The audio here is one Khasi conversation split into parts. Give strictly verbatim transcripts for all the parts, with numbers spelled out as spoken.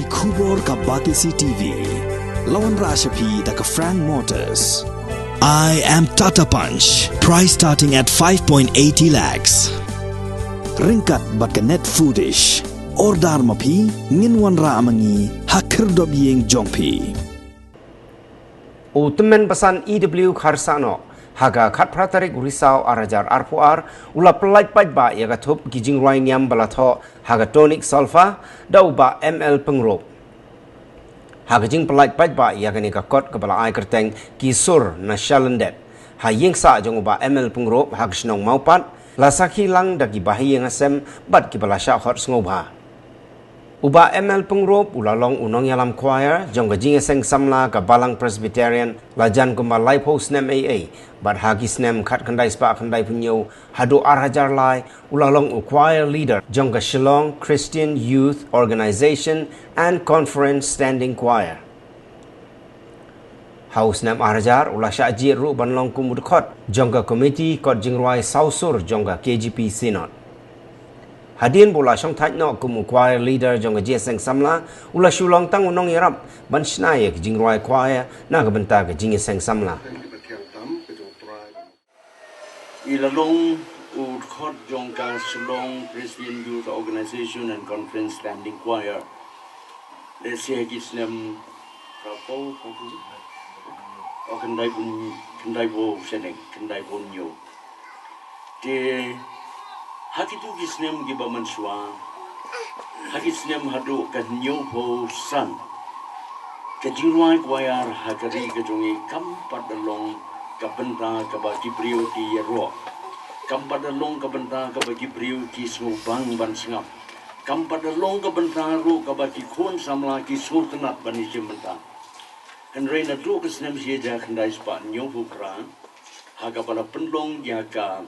Khubor ka Batesi T V. La wanrah sha phi da ka Frank Motors. I am Tata Punch. Price starting at five point eighty lakhs. Ryngkat bad ka Net Foodish. Order ma phi, ngin wanrah ma ngi ha khyrdop ïing jong phi. U tymmen basan E W Kharsano, ha ka khatphra tarik u Risaw ar hajar arphew ar, u la pyllait paidbah ïa ka thup ki jingrwai niam ba la thoh ha ka tonic solfa da u Bah M L Pyngrope. Ha ka jingpyllait paidbah ïa kane ka kot kaba la ai kyrteng Ki Sur na Shalyndet ha ïing sah jong u Bah M L Pyngrope ha ka shnong Mawpat, la sakhi lang da ki bahaïing hasem bad kiba la shah khot sngewbha. U Bah M L Pyngrope u la long u nongïalam choir jong ka jingïaseng samla ka Balang Presbyterian lajan kumba laiphew snem ei ei, bad ha ki snem khatkhyndai spah khyndaiphew hynñiew haduh ar hajar lai u la long u choir leader jong ka Shillong Christian Youth Organisation and Conference Standing Choir. Ha u snem ar hajar u la shah jied ruh ban long kum u dkhot jong ka komiti kot jingrwai sawsur jong ka K J P Synod. Hadien ba u la shongthait noh kum u choir leader jong ka jingïaseng samla, u la shu long tang u nongïarap ban shna ïa ka jingrwai choir na ka bynta ka jingïaseng samla. I la long u dkhot jong ka Shillong Christian Youth Organisation and Conference Standing Choir. Lehse ki snem ka pau ka pau. O khyndai bun khyndai bun sene khyndai bun nyo. Te ha kitu ki snem kiba mynshuwa ha ki snem haduh ka hynñiewphew san. Ka jingrwai choir ha ka ri ka jong i kam pat da long ka bynta kaba ki briew ki ïaroh. Kam pat da long ka bynta kaba ki briew ki sngewbang ban sngap. Kam pat da long ka bynta ruh kaba ki khun samla ki sngewtynnat ban ïashim bynta. Hynrei naduh ka snem shi hajar khyndai spah hynñiewphew phra ha kaba la pynlong ïa ka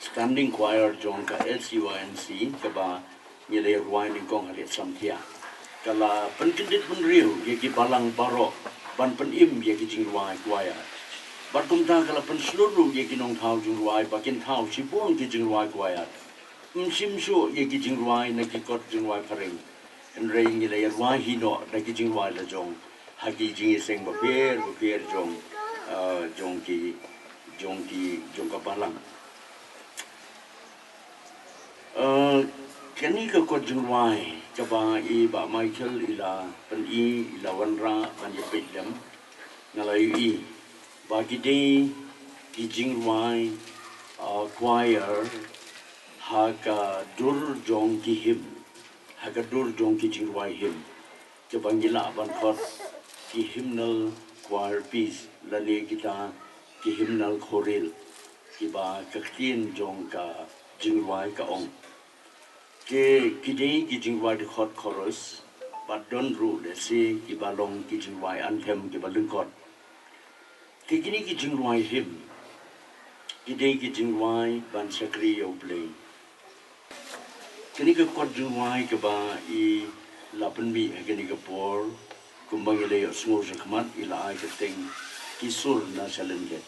Standing Choir jong ka S U I N C kaba ngi la rwai nyngkong ha Riat Samthiah. Ka la pynkyndit bynriew ïa ki balang baroh ban pynim ïa ki jingrwai choir. Bad kumta ka la pynshlur ruh ïa ki nongthaw jingrwai ba kin thaw shibun ki jingrwai choir. Ym shim shuh ïa ki jingrwai na ki kot jingrwai phareng. Hynrei ngi la ïa rwai hi noh da ki jingrwai la jong ha ki jingïaseng bapher bapher jong, ah, jong ki jong ki jong ka balang. Ah, kane ka kot jingrwai kaba i Bah Michael i la pyni i la wanrah ban ïa peit lem. Nga la ïohi ba ki dei ki jingrwai, ah, choir ha ka dur jong ki hymn, ha ka dur jong ki jingrwai hymn. Kiba ngi lah ban khot ki hymnal choir piece lane kita ki hymnal chorale kiba ka ktien jong ka jingrwai ka ong. Ki, ki dei ki jingrwai dkhot chorus bad don ruh lehse kiba long ki jingrwai anthem kiba lyngkot. Te kine ki jingrwai hymn ki dei ki jingrwai ban shakri ïa U Blei. Kane ka kot jingrwai kaba i la pynmih ha kane ka por kumba ngi la ïohsngew shakhmat i la ai kyrteng Ki Sur na Shalyndet.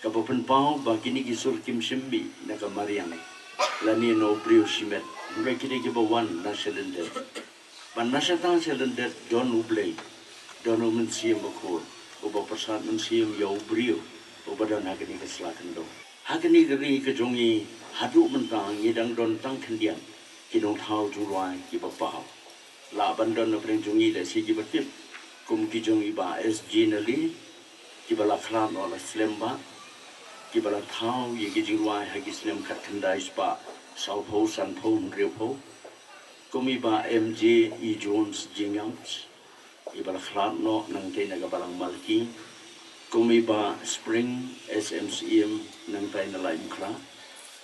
Kaba pynpaw ba kine ki sur kim shym mih na ka mariang lane na u briew shimet, hynrei ki dei kiba wan na Shalyndet. Bad na shata Shalyndet don U Blei, don U Mynsiem Bakhuid, uba pyrsad mynsiem ïa u briew uba don ha kane ka sla khyndew. Ha kane ka ri ka jong ngi haduh mynta ngi dang don tang khyndiat ki nongthaw jingrwai kiba paw. Lah ban don na pdeng jong ngi lehse kiba tip kum ki jong i Bah S G Nali, kiba la khlad noh la slem bha, kiba la thaw ïa ki jingrwai ha ki snem khatkhyndai spah sawphew sanphew hynriewphew. Kum i Bah M J E Jones Jingam, iba la khlad noh nangtei na ka Balang Malki. Kum i Bah Spring S M C M nangtei na Laitumkhrah.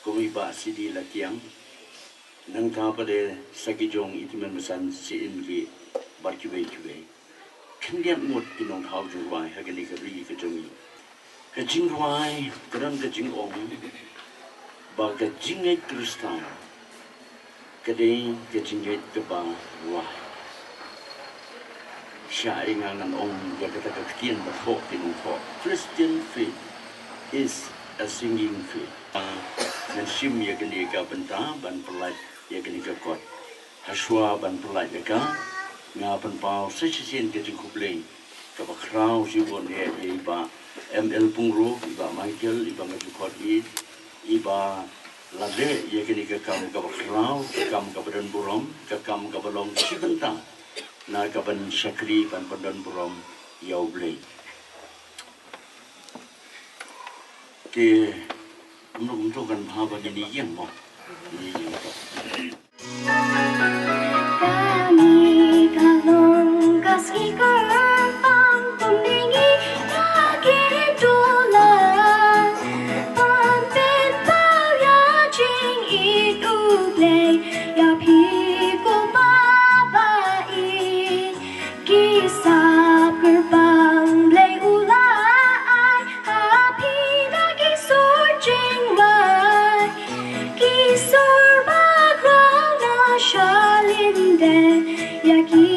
Kum i Bah C D Lakiang. Nangta pat de sa ki jong i tymmen basan sien ki bad kiwei kiwei. Khyndiat ngut ki nongthaw jingrwai ha kane ka ri ka jong ngi. Ka jingrwai ka don ka jingong ba ka jingngeit Khristan ka dei ka jingngeit kaba wai. Sha ïa nga ngan ong ïa kata ka ktien ba thoh ki nongthoh, Christian faith is a singing faith. Ngan shim ïa kane ka bynta ban pyllait ïa kane ka kot. Hashwa ban pyllait ïa ka, Nga pynpaw sa shisien ka jingkhublei kaba khraw shibun ïa i Bah M L Pyngrope, i Bah Michael, i Bah Matthew Khaw, i Bah Lade, ïa kane ka kam kaba khraw, ka kam kaba don burom, ka kam kaba long shi bynta na ka ban shakri ban pyndon burom ïa U Blei. Te, kumno kumto kan bha ba ngin ïeng mo. Ngin ïeng to. Kane ka long ka sngi kyrpang kumne ngi ïa ki dulan ban pynpaw ïa jingïeit U Blei ïa phi ko Bah Bah Ïeit. Ki sap kyrpang Blei u la ai ha phi na ki sur jingmai, ki sur ba khraw na sha lyndet, ïa ki